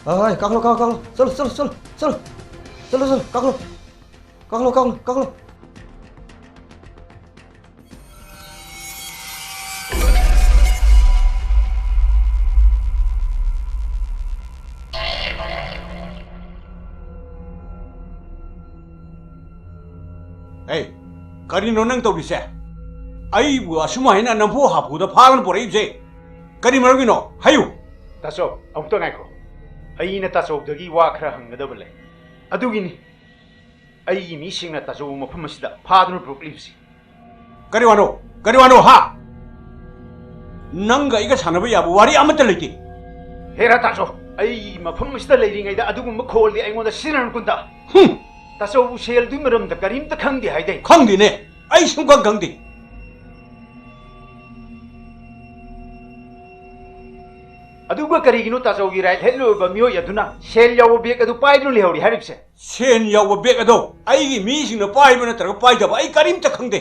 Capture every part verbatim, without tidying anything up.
ꯍꯣꯏ, ꯍꯣꯏ, ꯀꯥꯈꯠꯂꯣ, ꯀꯥꯈꯠꯂꯣ, ꯀꯥꯈꯠꯂꯣ꯫ ꯆꯠꯂꯣ, ꯆꯠꯂꯣ, ꯆꯠꯂꯣ, ꯆꯠꯂꯣ, ꯆꯠꯂꯣ, ꯆꯠꯂꯣ, ꯀꯥꯈꯠꯂꯣ꯫ ꯀꯥꯈꯠꯂꯣ, ꯀꯥꯈꯠꯂꯣ, ꯀꯥꯈꯠꯂꯣ꯫ ꯑꯩ, ꯀꯔꯤꯅꯣ ꯅꯪ ꯇꯧꯔꯤꯁꯦ? ꯑꯩꯕꯨ ꯑꯁꯨꯝ ꯍꯥꯏꯅ ꯅꯝꯐꯨ ꯍꯥꯐꯨꯗ ꯐꯥꯗꯅ ꯄꯨꯔꯛꯏꯕꯁꯦ ꯀꯔꯤ ꯃꯔꯝꯒꯤꯅꯣ? ꯍꯥꯏꯌꯨ꯫ ꯇꯥꯆꯧ, ꯑꯃꯨꯛꯇ ꯉꯥꯏꯈꯣ꯫ ꯑꯩꯅ ꯇꯥꯆꯧꯗꯒꯤ ꯋꯥ ꯈꯔ ꯍꯪꯒꯗꯕ ꯂꯩ꯫ ꯑꯗꯨꯒꯤꯅꯤ ꯑꯩꯒꯤ ꯃꯤꯁꯤꯡꯅ ꯇꯥꯆꯧꯕꯨ ꯃꯐꯝ ꯑꯁꯤꯗ ꯐꯥꯗꯨꯅ ꯄꯨꯔꯛꯂꯤꯕꯁꯤ꯫ ꯀꯔꯤ ꯋꯥꯅꯣ? ꯀꯔꯤ ꯋꯥꯅꯣ, ꯍꯥ? ꯅꯪꯒ ꯑꯩꯒ ꯁꯥꯟꯅꯕ ꯌꯥꯕ ꯋꯥꯔꯤ ꯑꯃꯠꯇ ꯂꯩꯇꯦ꯫ ꯍꯦꯔꯥ ꯇꯥꯆꯧ, ꯑꯩ ꯃꯐꯝ ꯑꯁꯤꯗ ꯂꯩꯔꯤꯉꯩꯗ ꯑꯗꯨꯒꯨꯝꯕ ꯈꯣꯜꯗꯤ ꯑꯩꯉꯣꯟꯗ ꯁꯤꯖꯤꯟꯅꯔꯨꯅꯨ ꯀꯨꯟꯇ꯫ ꯍꯨꯝ! ꯇꯥꯆꯧꯕꯨ ꯁꯦꯜꯗꯨꯒꯤ ꯃꯔꯝꯗ ꯀꯔꯤꯝꯇ ꯈꯪꯗꯦ ꯍꯥꯏꯗꯥꯏ? ꯈꯪꯗꯦꯅꯦ, ꯑꯩ ꯁꯨꯡꯈꯪ ꯈꯪꯗꯦ꯫ ꯑꯗꯨꯒ ꯀꯔꯤꯒꯤꯅꯣ ꯇꯥꯆꯧꯒꯤ ꯔꯥꯏꯠ ꯍꯦꯟ ꯑꯣꯏꯕ ꯃꯤꯑꯣꯏ ꯑꯗꯨꯅ ꯁꯦꯜ ꯌꯥꯎꯕ ꯕꯦꯒ ꯑꯗꯨ ꯄꯥꯏꯗꯨꯅ ꯂꯩꯍꯧꯔꯤ ꯍꯥꯏꯔꯤꯕꯁꯦ? ꯁꯦꯟ ꯌꯥꯎꯕ ꯕꯦꯒ ꯑꯗꯣ ꯑꯩꯒꯤ ꯃꯤꯁꯤꯡꯅ ꯄꯥꯏꯕ ꯅꯠꯇ꯭ꯔꯒ ꯄꯥꯏꯗꯕ ꯑꯩ ꯀꯔꯤꯝꯇ ꯈꯪꯗꯦ꯫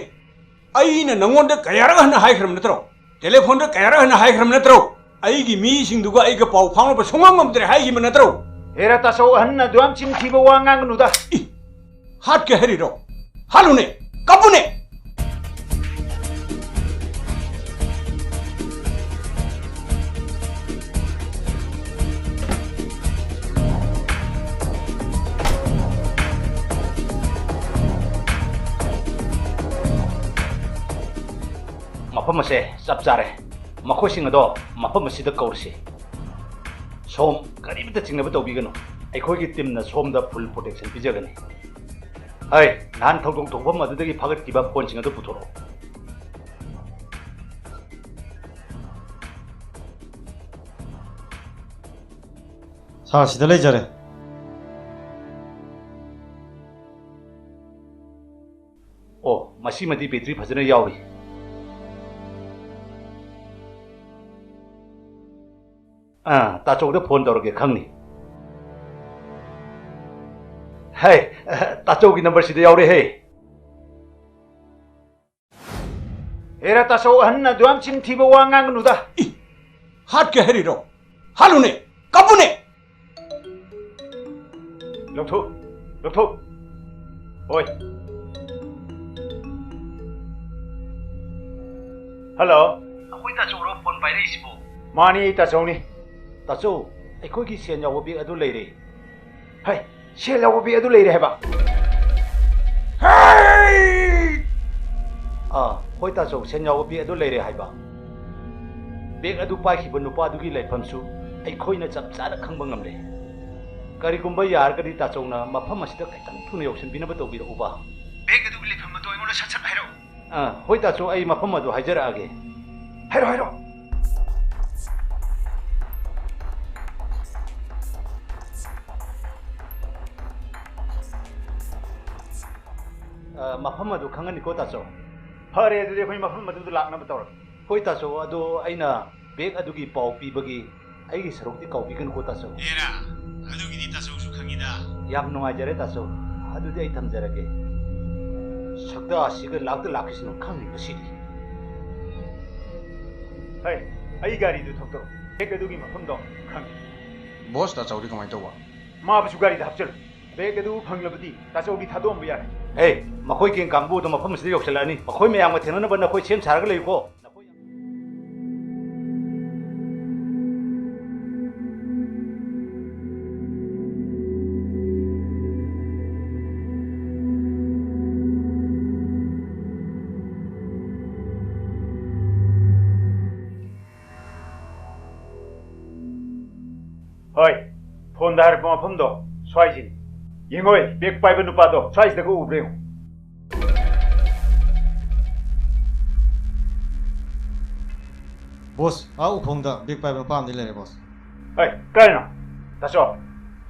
ꯑꯩꯅ ꯅꯪꯉꯣꯟꯗ ꯀꯌꯥꯔꯛ ꯍꯟꯅ ꯍꯥꯏꯈ꯭ꯔꯕ ꯅꯠꯇ꯭ꯔꯣ? ꯇꯦꯂꯦꯐꯣꯟꯗ ꯀꯌꯥꯔꯛ ꯍꯟꯅ ꯍꯥꯏꯈ꯭ꯔꯕ ꯅꯠꯇ꯭ꯔꯣ? ꯑꯩꯒꯤ ꯃꯤꯁꯤꯡꯗꯨꯒ ꯑꯩꯒ ꯄꯥꯎ ꯐꯥꯎꯅꯕ ꯁꯨꯡꯉꯝ ꯉꯝꯗ꯭ꯔꯦ ꯍꯥꯏꯈꯤꯕ ꯅꯠꯇ꯭ꯔꯣ? ꯍꯦꯔꯥ ꯇꯥꯆꯧ, ꯑꯍꯟꯅ ꯑꯗꯨꯌꯥꯝ ꯆꯤꯟ ꯊꯤꯕ ꯋꯥ ꯉꯥꯡꯒꯅꯨꯗ꯫ ꯏ! ꯍꯥꯠꯀꯦ ꯍꯥꯏꯔꯤꯔꯣ? ꯍꯥꯠꯂꯨꯅꯦ! ꯀꯥꯞꯄꯨꯅꯦ! ꯃꯐꯝ ꯑꯁꯦ ꯆꯞ ꯆꯥꯔꯦ꯫ ꯃꯈꯣꯏꯁꯤꯡ ꯑꯗꯣ ꯃꯐꯝ ꯑꯁꯤꯗ ꯀꯧꯔꯁꯤ꯫ ꯁꯣꯝ ꯀꯔꯤꯃꯇ ꯆꯤꯡꯅꯕ ꯇꯧꯕꯤꯒꯅꯨ꯫ ꯑꯩꯈꯣꯏꯒꯤ ꯇꯤꯝꯅ ꯁꯣꯝꯗ ꯐꯨꯜ ꯄ꯭ꯔꯣꯇꯦꯛꯁꯟ ꯄꯤꯖꯒꯅꯤ꯫ ꯍꯩ, ꯅꯍꯥꯟ ꯊꯧꯗꯣꯛ ꯊꯣꯛꯐꯝ ꯑꯗꯨꯗꯒꯤ ꯐꯥꯒꯠꯈꯤꯕ ꯐꯣꯟꯁꯤꯡ ꯑꯗꯨ ꯄꯨꯊꯣꯔꯛꯑꯣ꯫ ꯁꯥꯔ, ꯁꯤꯗ ꯂꯩꯖꯔꯦ꯫ ꯑꯣ, ꯃꯁꯤꯃꯗꯤ ꯕꯦꯇ꯭ꯔꯤ ꯐꯖꯅ ꯌꯥꯎꯔꯤ꯫ ꯑꯥ, ꯇꯥꯆꯧꯗ ꯐꯣꯟ ꯇꯧꯔꯒꯦ, ꯈꯪꯅꯤ꯫ ꯍꯦ, ꯇꯥꯆꯧꯒꯤ ꯅꯝꯕꯔꯁꯤꯗ ꯌꯥꯎꯔꯦꯍꯦ꯫ ꯍꯦꯔꯥ, ꯇꯥꯆꯧ, ꯑꯍꯟ ꯑꯗꯨꯌꯥꯝ ꯆꯤꯟ ꯊꯤꯕ ꯋꯥ ꯉꯥꯡꯒꯅꯨꯗ꯫ ꯏ, ꯍꯥꯠꯀꯦ ꯍꯥꯏꯔꯤꯔꯣ? ꯍꯥꯠꯂꯨꯅꯦ, ꯀꯥꯞꯄꯨꯅꯦ꯫ ꯂꯧꯊꯣꯛ, ꯂꯧꯊꯣꯛ꯫ ꯍꯣꯏ꯫ ꯍꯜꯂꯣ꯫ ꯑꯩꯈꯣꯏ ꯇꯥꯆꯧꯔꯣ ꯐꯣꯟ ꯄꯥꯏꯔꯛꯏꯁꯤꯕꯣ? ꯃꯥꯅꯤ, ꯑꯩ ꯇꯥꯆꯧꯅꯤ꯫ ꯇꯥꯆꯧ, ꯑꯩꯈꯣꯏꯒꯤ ꯁꯦꯟ ꯌꯥꯎꯕ ꯕꯦꯒ ꯑꯗꯨ ꯂꯩꯔꯦ꯫ ꯍꯩ, ꯁꯦꯜ ꯌꯥꯎꯕ ꯕꯦꯒ ꯑꯗꯨ ꯂꯩꯔꯦ ꯍꯥꯏꯕ? ꯍꯩ! ꯑꯥ, ꯍꯣꯏ ꯇꯥꯆꯧ, ꯁꯦꯟ ꯌꯥꯎꯕ ꯕꯦꯒ ꯑꯗꯨ ꯂꯩꯔꯦ ꯍꯥꯏꯕ꯫ ꯕꯦꯒ ꯑꯗꯨ ꯄꯥꯏꯈꯤꯕ ꯅꯨꯄꯥꯗꯨꯒꯤ ꯂꯩꯐꯝꯁꯨ ꯑꯩꯈꯣꯏꯅ ꯆꯞ ꯆꯥꯅ ꯈꯪꯕ ꯉꯝꯂꯦ꯫ ꯀꯔꯤꯒꯨꯝꯕ ꯌꯥꯔꯒꯗꯤ ꯇꯥꯆꯧꯅ ꯃꯐꯝ ꯑꯁꯤꯗ ꯈꯤꯇꯪ ꯊꯨꯅ ꯌꯧꯁꯤꯟꯕꯤꯅꯕ ꯇꯧꯕꯤꯔꯛꯎꯕ꯫ ꯕꯦꯒ ꯑꯗꯨꯒꯤ ꯂꯩꯐꯝ ꯑꯗꯨ ꯑꯩꯉꯣꯟꯗ ꯁꯠ ꯁꯠ ꯍꯥꯏꯔꯛꯎ꯫ ꯑꯥ, ꯍꯣꯏ ꯇꯥꯆꯧ, ꯑꯩ ꯃꯐꯝ ꯑꯗꯨ ꯍꯥꯏꯖꯔꯛꯑꯒꯦ꯫ ꯍꯥꯏꯔꯣ, ꯍꯥꯏꯔꯣ꯫ ꯑꯥ, ꯃꯐꯝ ꯑꯗꯨ ꯈꯪꯍꯟꯅꯤꯀꯣ ꯇꯥꯆꯧ꯫ ꯐꯔꯦ, ꯑꯗꯨꯗꯤ ꯑꯩꯈꯣꯏ ꯃꯐꯝ ꯑꯗꯨꯗ ꯂꯥꯛꯅꯕ ꯇꯧꯔꯒꯦ꯫ ꯍꯣꯏ ꯇꯥꯆꯧ, ꯑꯗꯣ ꯑꯩꯅ ꯕꯦꯒ ꯑꯗꯨꯒꯤ ꯄꯥꯎ ꯄꯤꯕꯒꯤ ꯑꯩꯒꯤ ꯁꯔꯨꯛꯇꯤ ꯀꯥꯎꯕꯤꯒꯅꯨꯀꯣ ꯇꯥꯆꯧ꯫ ꯑꯦꯔꯥ, ꯑꯗꯨꯒꯤꯗꯤ ꯇꯥꯆꯧꯁꯨ ꯈꯪꯉꯤꯗ꯫ ꯌꯥꯝ ꯅꯨꯡꯉꯥꯏꯖꯔꯦ ꯇꯥꯆꯧ꯫ ꯑꯗꯨꯗꯤ ꯑꯩ ꯊꯝꯖꯔꯒꯦ꯫ ꯁꯛꯇꯥꯁꯤꯒ ꯂꯥꯛꯇ ꯂꯥꯛꯈꯤꯁꯅꯨ ꯈꯪꯅꯤ ꯉꯁꯤꯗꯤ꯫ ꯍꯩ, ꯑꯩ ꯒꯥꯔꯤꯗꯨ ꯊꯧꯗꯣꯔꯛꯑꯣ꯫ ꯕꯦꯒ ꯑꯗꯨꯒꯤ ꯃꯐꯝꯗꯣ ꯈꯪꯉꯤ꯫ ꯕꯣꯁ, ꯇꯥꯆꯧꯗꯤ ꯀꯃꯥꯏꯅ ꯇꯧꯕ? ꯃꯥꯕꯨꯁꯨ ꯒꯥꯔꯤꯗ ꯍꯥꯞꯆꯤꯜꯂꯨ꯫ ꯕꯦꯒ ꯑꯗꯨ ꯐꯪꯂꯕꯗꯤ ꯇꯥꯆꯧꯗꯤ ꯊꯥꯗꯣꯛꯑꯝꯕ ꯌꯥꯔꯦ꯫ ꯑꯦ, ꯃꯈꯣꯏ ꯒꯦꯡ ꯀꯥꯡꯕꯨ ꯑꯗꯨ ꯃꯐꯝ ꯑꯁꯤꯗ ꯌꯧꯁꯤꯜꯂꯛꯑꯅꯤ꯫ ꯃꯈꯣꯏ ꯃꯌꯥꯝꯒ ꯊꯦꯡꯅꯅꯕ ꯅꯈꯣꯏ ꯁꯦꯝ ꯁꯥꯔꯒ ꯂꯩꯌꯨꯀꯣ꯫ ꯍꯣꯏ, ꯐꯣꯟꯗ ꯍꯥꯏꯔꯛꯄ ꯃꯐꯝꯗꯣ ꯁ꯭ꯋꯥꯏꯁꯤꯅꯤ꯫ ꯌꯦꯡꯉꯣꯏ, ꯕꯦꯒ ꯄꯥꯏꯕ ꯅꯨꯄꯥꯗꯣ ꯁ꯭ꯋꯥꯏꯁꯤꯗꯒ ꯎꯕ꯭ꯔꯥ ꯌꯦꯡꯉꯣ꯫ ꯕꯣꯁ, ꯑꯥ ꯎꯈꯣꯡꯗ ꯕꯦꯒ ꯄꯥꯏꯕ ꯅꯨꯄꯥ ꯑꯃꯗꯤ ꯂꯩꯔꯦ, ꯕꯣꯁ꯫ ꯍꯣꯏ, ꯀꯥꯏꯅꯣ? ꯇꯥꯆꯧ,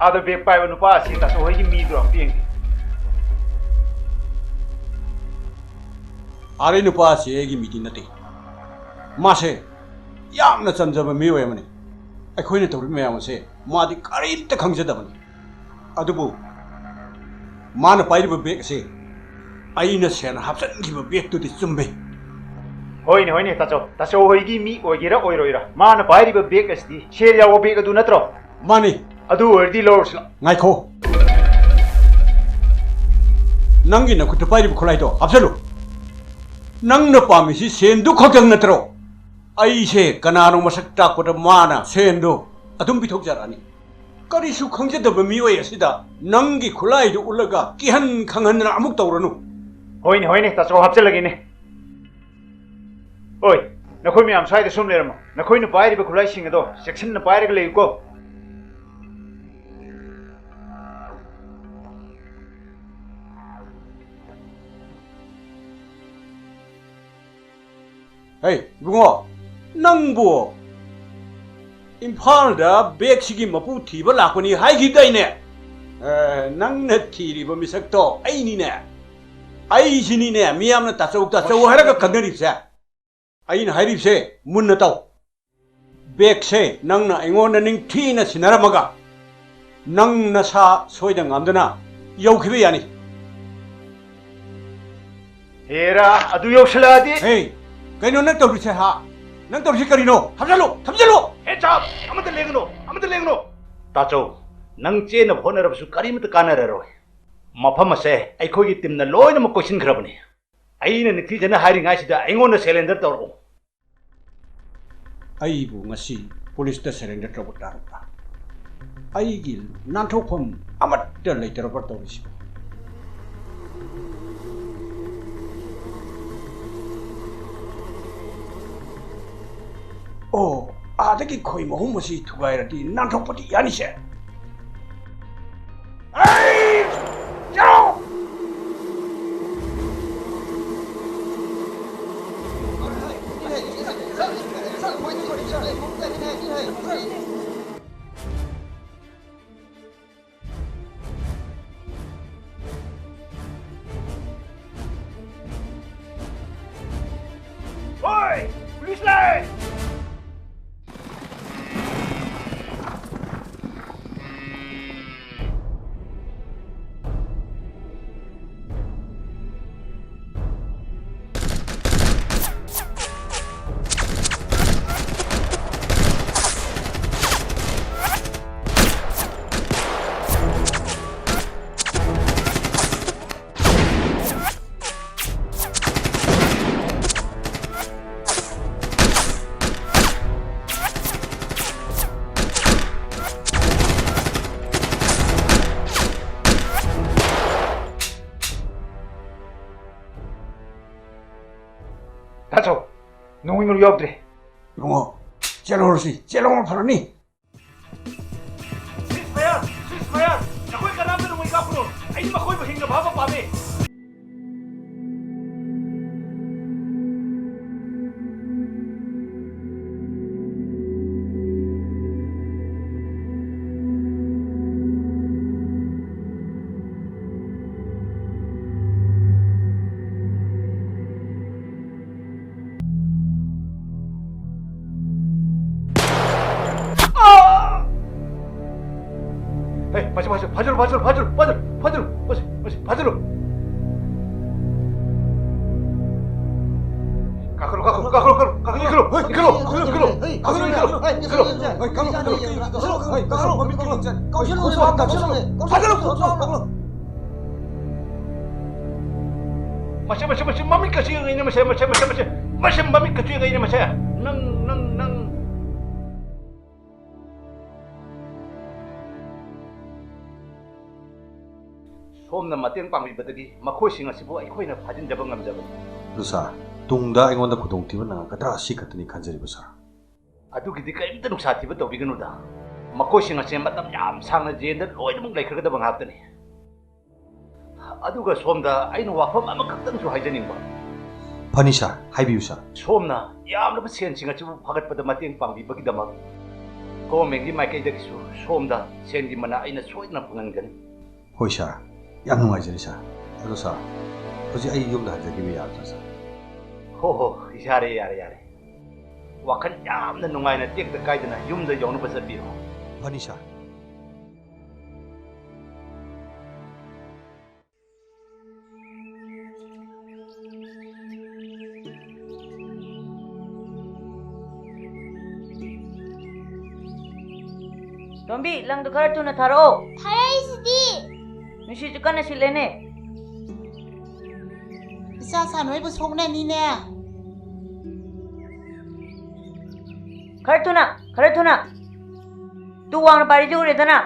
ꯑꯥꯗ ꯕꯦꯒ ꯄꯥꯏꯕ ꯅꯨꯄꯥ ꯑꯁꯤ ꯇꯥꯆꯧ ꯍꯣꯏꯒꯤ ꯃꯤꯗꯨꯔꯣ? ꯑꯝꯇ ꯌꯦꯡꯒꯦ꯫ ꯑꯥꯔꯩ ꯅꯨꯄꯥ ꯑꯁꯤ ꯑꯩꯒꯤ ꯃꯤꯗꯤ ꯅꯠꯇꯦ꯫ ꯃꯥꯁꯦ ꯌꯥꯝꯅ ꯆꯝꯖꯕ ꯃꯤꯑꯣꯏ ꯑꯃꯅꯤ꯫ ꯑꯩꯈꯣꯏꯅ ꯇꯧꯔꯤꯕ ꯃꯌꯥꯝ ꯑꯁꯦ ꯃꯥꯗꯤ ꯀꯔꯤꯝꯇ ꯈꯪꯖꯗꯕꯅꯤ꯫ ꯑꯗꯨꯕꯨ ꯃꯥꯅ ꯄꯥꯏꯔꯤꯕ ꯕꯦꯒ ꯑꯁꯤ ꯑꯩꯅ ꯁꯦꯟ ꯍꯥꯞꯆꯤꯟꯈꯤꯕ ꯕꯦꯒꯇꯨꯗꯤ ꯆꯨꯝꯃꯤ꯫ ꯍꯣꯏꯅꯦ, ꯍꯣꯏꯅꯦ, ꯇꯥꯆꯧ꯫ ꯇꯥꯆꯧ ꯍꯣꯏꯒꯤ ꯃꯤ ꯑꯣꯏꯒꯦꯔꯥ ꯑꯣꯏꯔꯣꯏꯔꯥ, ꯃꯥꯅ ꯄꯥꯏꯔꯤꯕ ꯕꯦꯒ ꯑꯁꯤꯗꯤ ꯁꯦꯜ ꯌꯥꯎꯕ ꯕꯦꯒ ꯑꯗꯨ ꯅꯠꯇ꯭ꯔꯣ? ꯃꯥꯅꯤ꯫ ꯑꯗꯨ ꯑꯣꯏꯔꯗꯤ ꯂꯧꯔꯁꯤ ꯂꯥꯎ꯫ ꯉꯥꯏꯈꯣ꯫ ꯅꯪꯒꯤ ꯅꯈꯨꯠꯇ ꯄꯥꯏꯔꯤꯕ ꯈꯨꯠꯂꯥꯏꯗꯣ ꯍꯥꯞꯆꯜꯂꯨ꯫ ꯅꯪꯅ ꯄꯥꯝꯃꯤꯁꯤ ꯁꯦꯟꯗꯨ ꯈꯛꯇꯪ ꯅꯠꯇ꯭ꯔꯣ? ꯑꯩꯁꯦ ꯀꯅꯥꯅꯣ ꯃꯁꯛ ꯇꯥꯛꯄꯗ ꯃꯥꯅ ꯁꯦꯟꯗꯣ ꯑꯗꯨꯝ ꯄꯤꯊꯣꯛꯆꯔꯛꯑꯅꯤ꯫ ꯀꯔꯤꯁꯨ ꯈꯪꯖꯗꯕ ꯃꯤꯑꯣꯏ ꯑꯁꯤꯗ ꯅꯪꯒꯤ ꯈꯨꯠꯂꯥꯏꯗꯨ ꯎꯠꯂꯒ ꯀꯤꯍꯟ ꯈꯪꯍꯟꯗꯅ ꯑꯃꯨꯛ ꯇꯧꯔꯅꯨ꯫ ꯍꯣꯏꯅꯦ, ꯍꯣꯏꯅꯦ, ꯇꯥꯆꯧ, ꯍꯥꯞꯆꯜꯂꯒꯦꯅꯦ꯫ ꯍꯣꯏ, ꯅꯈꯣꯏ ꯃꯌꯥꯝ ꯁ꯭ꯋꯥꯏꯗ ꯁꯨꯝ ꯂꯩꯔꯝꯃꯣ꯫ ꯅꯈꯣꯏꯅ ꯄꯥꯏꯔꯤꯕ ꯈꯨꯠꯂꯥꯏꯁꯤꯡ ꯑꯗꯣ ꯆꯦꯛꯁꯤꯟꯅ ꯄꯥꯏꯔꯒ ꯂꯩꯌꯨꯀꯣ꯫ ꯍꯩ, ꯏꯕꯨꯡꯉꯣ, ꯅꯪꯕꯨ ꯏꯝꯐꯥꯜꯗ ꯕꯦꯒꯁꯤꯒꯤ ꯃꯄꯨ ꯊꯤꯕ ꯂꯥꯛꯄꯅꯤ ꯍꯥꯏꯈꯤꯗꯥꯏꯅꯦ? ꯑꯦ, ꯅꯪꯅ ꯊꯤꯔꯤꯕ ꯃꯤꯁꯛꯇꯣ ꯑꯩꯅꯤꯅꯦ꯫ ꯑꯩꯁꯤꯅꯤꯅꯦ, ꯃꯤꯌꯥꯝꯅ ꯇꯥꯆꯧ, ꯇꯥꯆꯧ ꯍꯥꯏꯔꯒ ꯈꯪꯅꯔꯤꯕꯁꯦ꯫ ꯑꯩꯅ ꯍꯥꯏꯔꯤꯕꯁꯦ ꯃꯨꯟꯅ ꯇꯥꯎ꯫ ꯕꯦꯒꯁꯦ ꯅꯪꯅ ꯑꯩꯉꯣꯟꯗ ꯅꯤꯡꯊꯤꯅ ꯁꯤꯟꯅꯔꯝꯃꯒ, ꯅꯪ ꯅꯁꯥ ꯁꯣꯏꯗ ꯉꯥꯝꯗꯅ ꯌꯧꯈꯤꯕ ꯌꯥꯅꯤ꯫ ꯍꯦꯔꯥ, ꯑꯗꯨ ꯌꯧꯁꯤꯜꯂꯛꯑꯗꯤ꯫ ꯍꯦ, ꯀꯩꯅꯣ ꯅꯪ ꯇꯧꯔꯤꯁꯦ, ꯍꯥ? ꯅꯪ ꯇꯧꯔꯤꯁꯦ ꯀꯔꯤꯅꯣ? ꯊꯝꯖꯜꯂꯨ, ꯊꯝꯖꯜꯂꯨ! ꯍꯦ, ꯆꯥꯞ! ꯑꯃꯠꯇ ꯂꯦꯡꯒꯅꯨ, ꯑꯃꯠꯇ ꯂꯦꯡꯒꯅꯨ! ꯇꯥꯆꯧ, ꯅꯪ ꯆꯦꯟꯅꯕ ꯍꯣꯠꯅꯔꯕꯁꯨ ꯀꯔꯤꯃꯠꯇ ꯀꯥꯟꯅꯔꯔꯣꯏ꯫ ꯃꯐꯝ ꯑꯁꯦ ꯑꯩꯈꯣꯏꯒꯤ ꯇꯤꯝꯅ ꯂꯣꯏꯅꯃꯛ ꯀꯣꯏꯁꯤꯟꯈ꯭ꯔꯕꯅꯤ꯫ ꯑꯩꯅ ꯅꯤꯡꯊꯤꯖꯅ ꯍꯥꯏꯔꯤꯉꯩꯁꯤꯗ ꯑꯩꯉꯣꯟꯗ ꯁꯦꯂꯦꯟꯗꯔ ꯇꯧꯔꯛꯎ꯫ ꯑꯩꯕꯨ ꯉꯁꯤ ꯄꯨꯂꯤꯁꯇ ꯁꯦꯂꯦꯟꯗꯔ ꯇꯧꯕ ꯇꯥꯔꯕ꯭ꯔꯥ? ꯑꯩꯒꯤ ꯅꯥꯟꯊꯣꯛꯐꯝ ꯑꯃꯠꯇ ꯂꯩꯇ꯭ꯔꯕ꯭ꯔꯥ ꯇꯧꯔꯤꯁꯤꯕꯨ? ꯑꯣ, ꯑꯥꯗꯒꯤ ꯈꯣꯏ ꯃꯍꯨꯝ ꯑꯁꯤ ꯊꯨꯒꯥꯏꯔꯗꯤ ꯅꯥꯟꯊꯣꯛꯄꯗꯤ ꯌꯥꯅꯤꯁꯦ꯫ ꯑꯩ! ꯌꯥꯎ! ꯍꯣꯏ! ꯄꯨꯂꯤꯁ ꯂꯥꯛꯑꯦ! ꯆꯥꯎ, ꯅꯣꯡꯃꯩ ꯃꯔꯨ ꯌꯥꯎꯗ꯭ꯔꯦ꯫ ꯏꯕꯨꯡꯉꯣ, ꯆꯦꯜꯍꯧꯔꯁꯤ, ꯆꯦꯜꯍꯧꯕꯅ ꯐꯔꯅꯤ꯫ Ceasefire! Ceasefire! ꯅꯈꯣꯏ ꯀꯅꯥꯝꯇ ꯅꯣꯡꯃꯩ ꯀꯥꯞꯀꯅꯨ꯫ ꯑꯩ ꯃꯈꯣꯏꯕꯨ ꯍꯤꯡꯅ ꯐꯥꯕ ꯄꯥꯝꯃꯤ꯫ ꯍꯦ, ꯐꯥꯖꯤꯜꯂꯨ, ꯐꯥꯖꯤꯜꯂꯨ, ꯐꯥꯖꯤꯜꯂꯨ, ꯐꯥꯖꯤꯜꯂꯨ, ꯐꯥꯖꯤꯜꯂꯨ, ꯐꯥꯖꯤꯜꯂꯨ, ꯐꯥꯖꯤꯜꯂꯨ, ꯐꯥꯖꯤꯜꯂꯨ, ꯐꯥꯖꯤꯜꯂꯨ꯫ ꯀꯥꯈꯠꯂꯨ, ꯀꯥꯈꯠꯂꯨ, ꯀꯥꯈꯠꯂꯨ, ꯀꯥꯈꯠꯂꯨ, ꯀꯥꯈꯠꯂꯨ, ꯀꯥꯈꯠꯂꯨ, ꯀꯥꯈꯠꯂꯨ, ꯀꯥꯈꯠꯂꯨ, ꯀꯥꯈꯠꯂꯨ, ꯀꯥꯈꯠꯂꯨ, ꯀꯥꯈꯠꯂꯨ, ꯀꯥꯈꯠꯂꯨ, ꯀꯥꯈꯠꯂꯨ, ꯀꯥꯈꯠꯂꯨ, ꯐꯥꯖꯤꯜꯂꯨ, ꯐꯥꯖꯤꯜꯂꯨ, ꯐꯥꯖꯤꯜꯂꯨ, ꯐꯥꯖꯤꯜꯂꯨ꯫ ꯃꯁꯦ, ꯃꯁꯦ, ꯃꯁꯦ, ꯃꯃꯤꯠꯀꯁꯨ ꯌꯦꯡꯉꯛꯏꯅꯦ, ꯃꯁꯦ, ꯃꯁꯦ, ꯃꯁꯦ, ꯃꯁꯦ, ꯃꯁꯦ, ꯃꯃꯤꯠꯀꯁꯨ ꯌꯦꯡꯉꯛꯏꯅꯦ, ꯃꯁꯦ꯫ ꯅꯪ, ꯅꯪ, ꯅꯪ꯫ ꯁꯣꯝꯅ ꯃꯇꯦꯡ ꯄꯥꯡꯕꯤꯕꯗꯒꯤ ꯃꯈꯣꯏꯁꯤꯡ ꯑꯁꯤꯕꯨ ꯑꯩꯈꯣꯏꯅ ꯐꯥꯖꯤꯟꯖꯕ ꯉꯝꯖꯕꯅꯤ꯫ ꯑꯗꯨ ꯁꯥꯔ, ꯇꯨꯡꯗ ꯑꯩꯉꯣꯟꯗ ꯈꯨꯗꯣꯡꯊꯤꯕ ꯅꯪꯉꯛꯀꯗ꯭ꯔꯥ, ꯑꯁꯤ ꯈꯛꯇꯅꯤ ꯈꯟꯖꯔꯤꯕ ꯁꯥꯔ꯫ ꯑꯗꯨꯒꯤꯗꯤ ꯀꯔꯤꯝꯇ ꯅꯨꯡꯁꯥ ꯊꯤꯕ ꯇꯧꯕꯤꯒꯅꯨꯗ꯫ ꯃꯈꯣꯏꯁꯤꯡ ꯑꯁꯤ ꯃꯇꯝ ꯌꯥꯝ ꯁꯥꯡꯅ ꯖꯦꯜꯗ ꯂꯣꯏꯅꯃꯛ ꯂꯩꯈ꯭ꯔꯒꯗꯕ ꯉꯥꯛꯇꯅꯤ꯫ ꯑꯗꯨꯒ ꯁꯣꯝꯗ ꯑꯩꯅ ꯋꯥꯐꯝ ꯑꯃꯈꯛꯇꯪꯁꯨ ꯍꯥꯏꯖꯅꯤꯡꯕ꯫ ꯐꯅꯤ ꯁꯥꯔ, ꯍꯥꯏꯕꯤꯌꯨ ꯁꯥꯔ꯫ ꯁꯣꯝꯅ ꯌꯥꯝꯂꯕ ꯁꯦꯟꯁꯤꯡ ꯑꯁꯤꯕꯨ ꯐꯥꯒꯠꯄꯗ ꯃꯇꯦꯡ ꯄꯥꯡꯕꯤꯕꯒꯤꯗꯃꯛ ꯒꯣꯚꯔꯟꯃꯦꯟꯠꯀꯤ ꯃꯥꯏꯀꯩꯗꯒꯤꯁꯨ ꯁꯣꯝꯗ ꯁꯦꯟꯒꯤ ꯃꯅꯥ ꯑꯩꯅ ꯁꯣꯏꯗꯅ ꯐꯪꯍꯟꯒꯅꯤ꯫ ꯍꯣꯏ ꯁꯥꯔ, ꯌꯥꯝ ꯅꯨꯡꯉꯥꯏꯖꯔꯦ ꯁꯥꯔ꯫ ꯑꯗꯣ ꯁꯥꯔ, ꯍꯧꯖꯤꯛ ꯑꯩ ꯌꯨꯝꯗ ꯍꯟꯖꯈꯤꯕ ꯌꯥꯒꯗ꯭ꯔꯥ ꯁꯥꯔ? ꯍꯣ ꯍꯣ, ꯌꯥꯔꯦ, ꯌꯥꯔꯦ, ꯌꯥꯔꯦ꯫ ꯋꯥꯈꯜ ꯌꯥꯝꯅ ꯅꯨꯡꯉꯥꯏꯅ, ꯇꯦꯛꯇ ꯀꯥꯏꯗꯅ ꯌꯨꯝꯗ ꯌꯧꯅꯕ ꯆꯠꯄꯤꯔꯣ꯫ ꯐꯅꯤ ꯁꯥꯔ꯫ ꯇꯣꯝꯕꯤ, ꯂꯪꯗꯨ ꯈꯔ ꯊꯨꯅ ꯊꯥꯔꯛꯑꯣ꯫ ꯊꯥꯔꯛꯏꯁꯤꯗꯤ꯫ ꯅꯨꯡꯁꯤꯠꯁꯨ ꯀꯟꯅ ꯁꯤꯠꯂꯦꯅꯦ꯫ ꯏꯆꯥ ꯁꯥ ꯅꯣꯏꯕꯨ ꯁꯣꯛꯅꯅꯤꯅꯦ꯫ ꯈꯔ ꯊꯨꯅ, ꯈꯔ ꯊꯨꯅ꯫ ꯇꯨ ꯋꯥꯡꯅ ꯄꯥꯏꯔꯤꯁꯤ ꯎꯔꯦꯗꯅ꯫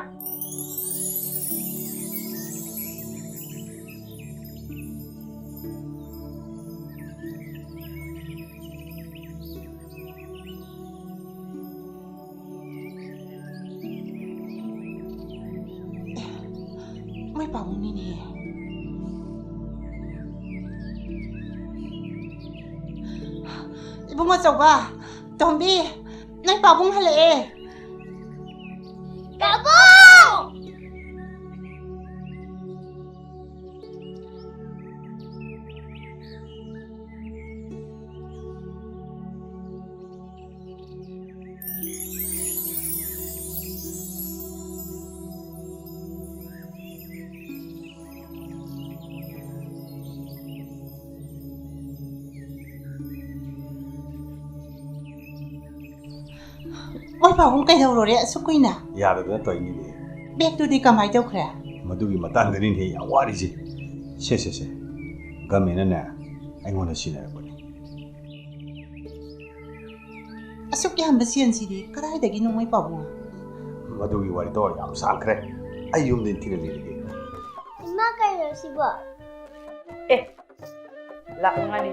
ꯄꯥꯕꯨꯡꯅꯤꯅꯦ꯫ ꯏꯕꯨꯡ ꯑꯆꯧꯕ, ꯇꯣꯝꯕꯤ, ꯅꯣꯏ ꯄꯥꯕꯨꯡ ꯍꯜꯂꯛꯑꯦ꯫ ꯄꯥꯕꯨꯡ! ꯃꯣꯏ ꯄꯥꯕꯨꯡ ꯀꯩꯗꯧꯔꯨꯔꯦ ꯑꯁꯨꯛ ꯀꯨꯏꯅ? ꯌꯥꯗꯗꯅ ꯇꯧꯔꯤꯅꯤꯅꯦ꯫ ꯕꯦꯒꯇꯨꯗꯤ ꯀꯃꯥꯏ ꯇꯧꯈ꯭ꯔꯦ? ꯃꯗꯨꯒꯤ ꯃꯇꯥꯡꯗꯅꯤꯅꯦ ꯌꯥꯝ ꯋꯥꯔꯤꯁꯦ꯫ ꯁꯦ, ꯁꯦ, ꯁꯦ꯫ ꯒꯃꯦꯟꯅꯅꯦ ꯑꯩꯉꯣꯟꯗ ꯁꯤꯟꯅꯔꯛꯄꯅꯤ꯫ ꯑꯁꯨꯛ ꯌꯥꯝꯕ ꯁꯦꯟꯁꯤꯗꯤ ꯀꯗꯥꯏꯗꯒꯤꯅꯣ ꯃꯣꯏ ꯄꯥꯕꯨꯡ? ꯃꯗꯨꯒꯤ ꯋꯥꯔꯤꯗꯣ ꯌꯥꯝ ꯁꯥꯡꯈ꯭ꯔꯦ꯫ ꯑꯩ ꯌꯨꯝꯗ ꯅꯤꯡꯊꯤꯅ ꯂꯤꯔꯒꯦ꯫ ꯏꯃꯥ, ꯀꯩꯅꯣ ꯁꯤꯕꯣ? ꯑꯦ, ꯂꯥꯛ ꯃꯉꯥꯅꯤ꯫